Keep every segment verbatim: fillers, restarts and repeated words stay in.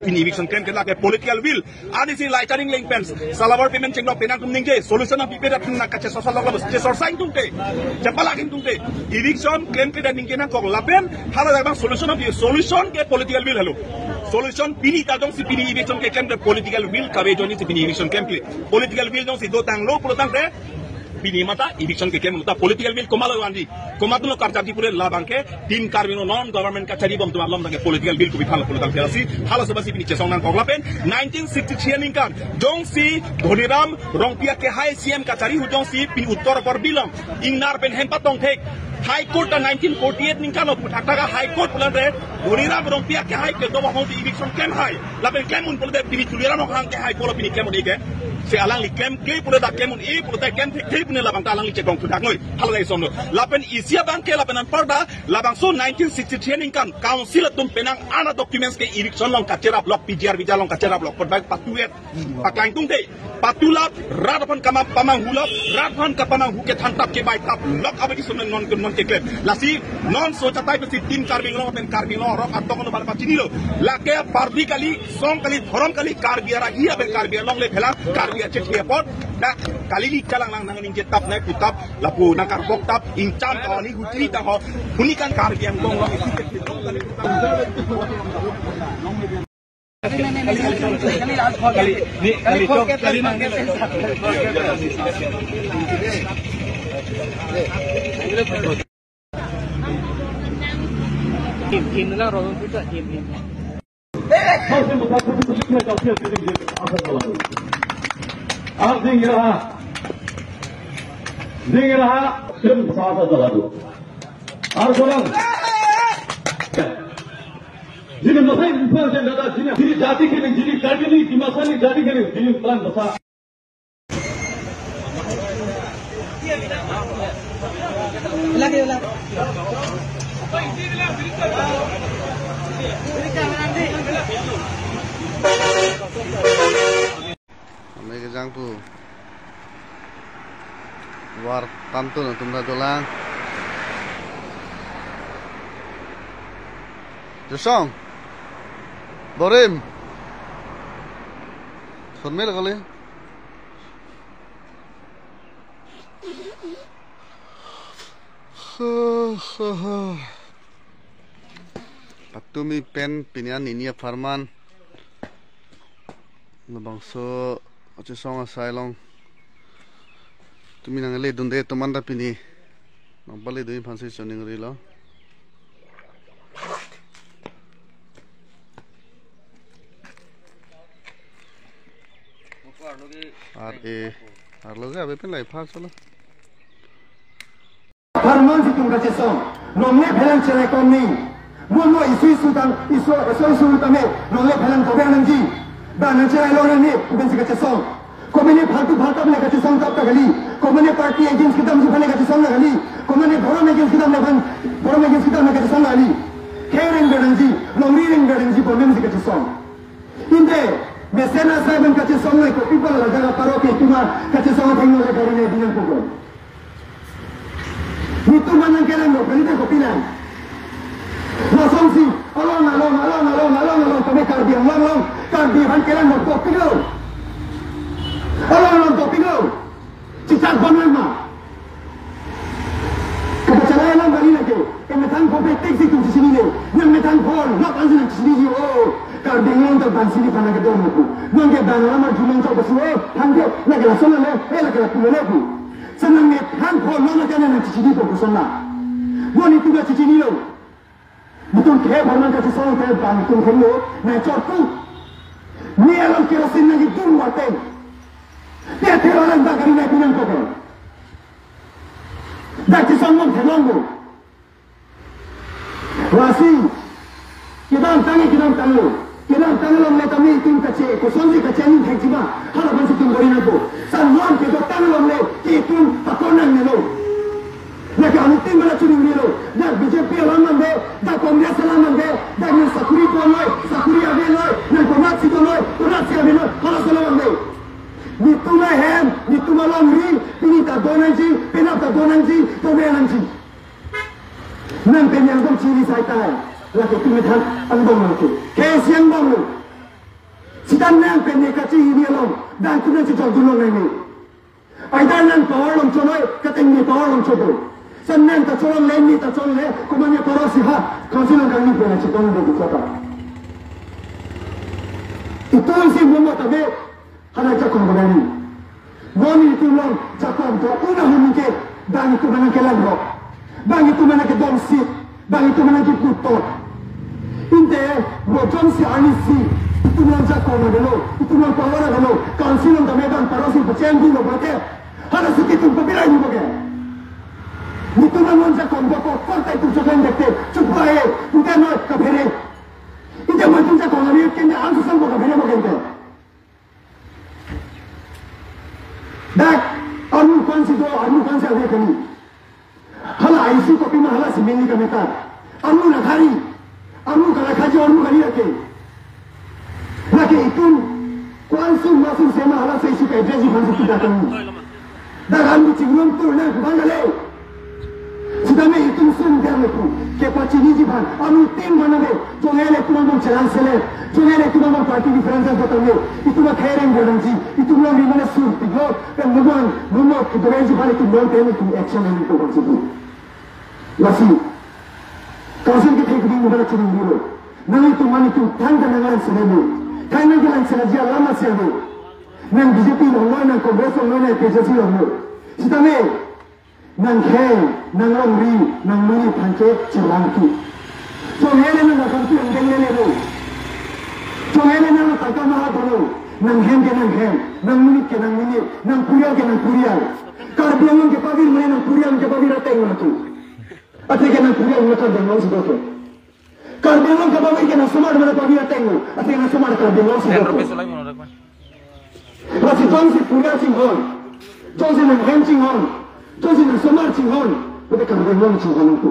Pini eviction klemkle lake political will. Ani si lai charing leng pen salabar payment chenglok penang atum ningje solution apipe dat na kache sosal lok labus che sorsang tungte. Chepalak in tungte. Eviction klemkle dan ningje nangkok lapen hala dak bang solution api solution ke political will halo. Solution pini ta jongsi pini eviction ke klemkle political will kave joni si pini eviction klemkle. Political will jongsi dotanglo pulotangte pini mata eviction keklem ta political will komatlo vanji, komatlo karjapji pule labang ke Team Karbi Anglong non government kachari bom atum along tangke political will kopi phan pulotangte lasi halaso basi pini chesong nangkok lapen nineteen sixty-three aningkan jongsi Dhoniram Rongpi akehai C M kachari hu jongsi pini uttor apor bilong ingnar pen hem patong thek High Court ta nineteen forty-eight aningkan lo puthak taka High Court pulang re Dhoniram Rongpi akehai kedo bahong di eviction klem hai. Lapen klem un pulote pini Tuliram Ronghang ke hai pulo pini klem un-e ke. Se alangli klemkle pulo dak klem un-e pulote klem thekthe pune labang ta alangli chekong thudak noi. Hala dai somlo. Lapen isi abang ke lapen anparta labangso nineteen sixty-three aningkan council atum penang ana documents ke eviction along kacherap lok P G R visa along kacherap lok kotbai patuet. Paklang tungte. Patulap, rat aphan kamam pamanghu lap, rat aphan kapamanghu kethan tap kebai tap lok abadi sumlen non non keklem. Lasi non so chatai pesi Team Karbi Anglong pen Karbi Anglong rok atok no bar pachini lo. Lake party kali, song kali, dhorom kali, Karbi aragi apen Karbi along le phelang, Karbi achethe apot. Dak kali li kalang lang nang ningje tap nai putap, lapu nang karbok tap, ingcham kawani hutri ta ho, huni kan Karbi Anglong long isi ke. Him, him, na rong pita, him, him. Hal sing besar putih putih kena kau siap sini dia asal kalau. Hal sing kira ha. Sing kira ha. Sing besar asal kalau. Hal seorang. Jini masa ini bukan saya kata jini, jini jati kini, jini Karbi ni, di masa ni jati kini, jini pelan besar. Lagi, lagi. Kami kejang pu. War tantun atum ta dolang. Josong. Borim. Sonmel kali. Patumi pen pini an nini apharman. Labangso kachesong asai along. Tumi nangle dunde atum anta pini. Nangpale dun aphansi choningrilo. Ar e, arlo ke ave pen lai phar cholo. Apharman si itum kachesong. Longle phelang cherai kom ni. Mo mo isu isu tang, isu, isu isu tame. Longle phelang kobeng nangji. Ba nang cherai long nang ni, iben si kachesong. Komane phaltu phaltap le kachesong tap ta kali. Komane party against kedam ji aphan le kachesong ta kali. Komane dhorom against kedam le aphan, dhorom against kedam le kachesong ta kali. Khe reng ber nangji, longri reng ber nangji, problem si kachesong. Inte, mesen asai pen kachesong le kopi pala jaga paro ke tuma kachesong atheng le kari ne binang pukul. Nitum manang kelang lo, kali te kopi lang. Lasonsi, along, along, along, along, along, along, kami Karbi Anglong, along, Karbi aphan kelang lo, kopi lo. Along, along, kopi lo. Chichak bang lang ma. Kapachalai lang bali lagi. Kami thang kopi tik si tum chinine. Nang me thang phone, lak ansi nang chinine, oh. Karbi Anglong ta bang sini pana kedong aku. Nang ke bang lama jumang chok besu, eh. Thang ke, lagi lason le, eh, lagi lapu le aku. Senang ne than pho lo na kana na chichini pho kosonla. Mo nitum ta chinilo. Nitum ke apharman kachesong ke bang nitum khelo na chortu. Ni along kerosin na gidun waten. Te te orang bang kami na pinang ko. Dak chesong mon thelong bo. Lasi, kedamtang, kedamtang lo. Kedamtang longle tame itum kache, kosonsi kache aning thekji ma, hala aphansi itum bor-i nangpo. San non kedotang longle, ke itum pakon nangnelo. Lake anutin mana churi-uri lo. Dak B J P alam mande, dak Congress alam mande, dak nang sakuri pon noi, sakuri ave noi, nang konatsi do noi, konatsi ave noi, hala solo mande. Nitum ahem, nitum alongri, pini ta do nangji, penap ta do nangji, do nangji. Nang pen yang dong chiri sai tai. Lake tu methan ang dong nang tu. Ke siang dong lu. Nang pen ne kachihini along, nang kunan si jok dun longle ne. Either nang power along chonoi, kateng ne power along chodo. San nang ta cholongle, ne ta cholongle, komat ne power si ha, council along kangni pena chitong de dikota. Itum si momo tabe, hana jakong bagani. Non itum along jakong to, una humi ke, bang itum anak kelang ro. Bang itum anak kedong si, bang itum anak keputo. Inte, bo jongsi arnisi, itum along jakong avelo, itum along power avelo, council along tame bang power si pacheng dun lo bote. Hana si itum pabira ni boke. Itum along jakong boko, kota itum chokong dekte, chupa he, inte no kaphere. Inte mo itum jakong avi kende ang susang boka phere boke inte. Dak, armu kwan si do, armu kwan si ave kali. Hala aisi kopi ma hala si mini kameta. Armu na khari, armu kala khaji, armu kali lake. Lake itum, kwan si masuk sema hala si isi ka address ipan si kita kami. Dak armu chingrum tu na kubang kali. Sitame itum sum dia lepu, kepachini ji aphan, ami team baname, jong ele itum abang chelang sele, jong ele itum abang party differences batame, itum akhereng berangji, itum long rimane sur tiglo, kan mubuan, mumo, itum ji aphan itum long pen itum action ini itum bang sidi. Lasi, council ke thek ding bala chini dulu. Nang itum mani itum thang dan nang lang sele ni. Thang nang lang sele ji alama sele. Nang B J P long noi, nang Congress long noi, nang A P H L C long noi. Sitame, nang heng, nang longri, nang muni aphan ke chelang tu. Chonghele nang akam tu yang deng lele lo. Chonghele nang tangka maha dolo. Nang heng ke nang heng, nang muni ke nang muni, nang purial ke nang purial. Karbi Anglong kepavir muni nang purial kepavir ateng lo tu. Athe ke nang purial muni Karbi Anglong si do tu. Karbi Anglong kepavir ke nang somar muni pavir ateng lo. Athe nang somar Karbi Anglong si do tu. Lasi jongsi purial chinghon, jongsi nang heng chinghon, jongsi nang somar chinghon, pute Karbi Anglong chinghon tu.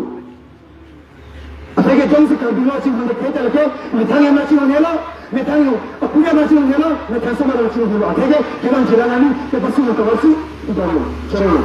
Athe ke jongsi Karbi Anglong chinghon de kete lake, methang hem chinghon helo, methang apurial chinghon helo, methang somar chinghon helo. Athe ke kevang chelang ani, ke pasu na kawasu, itu. Chorong.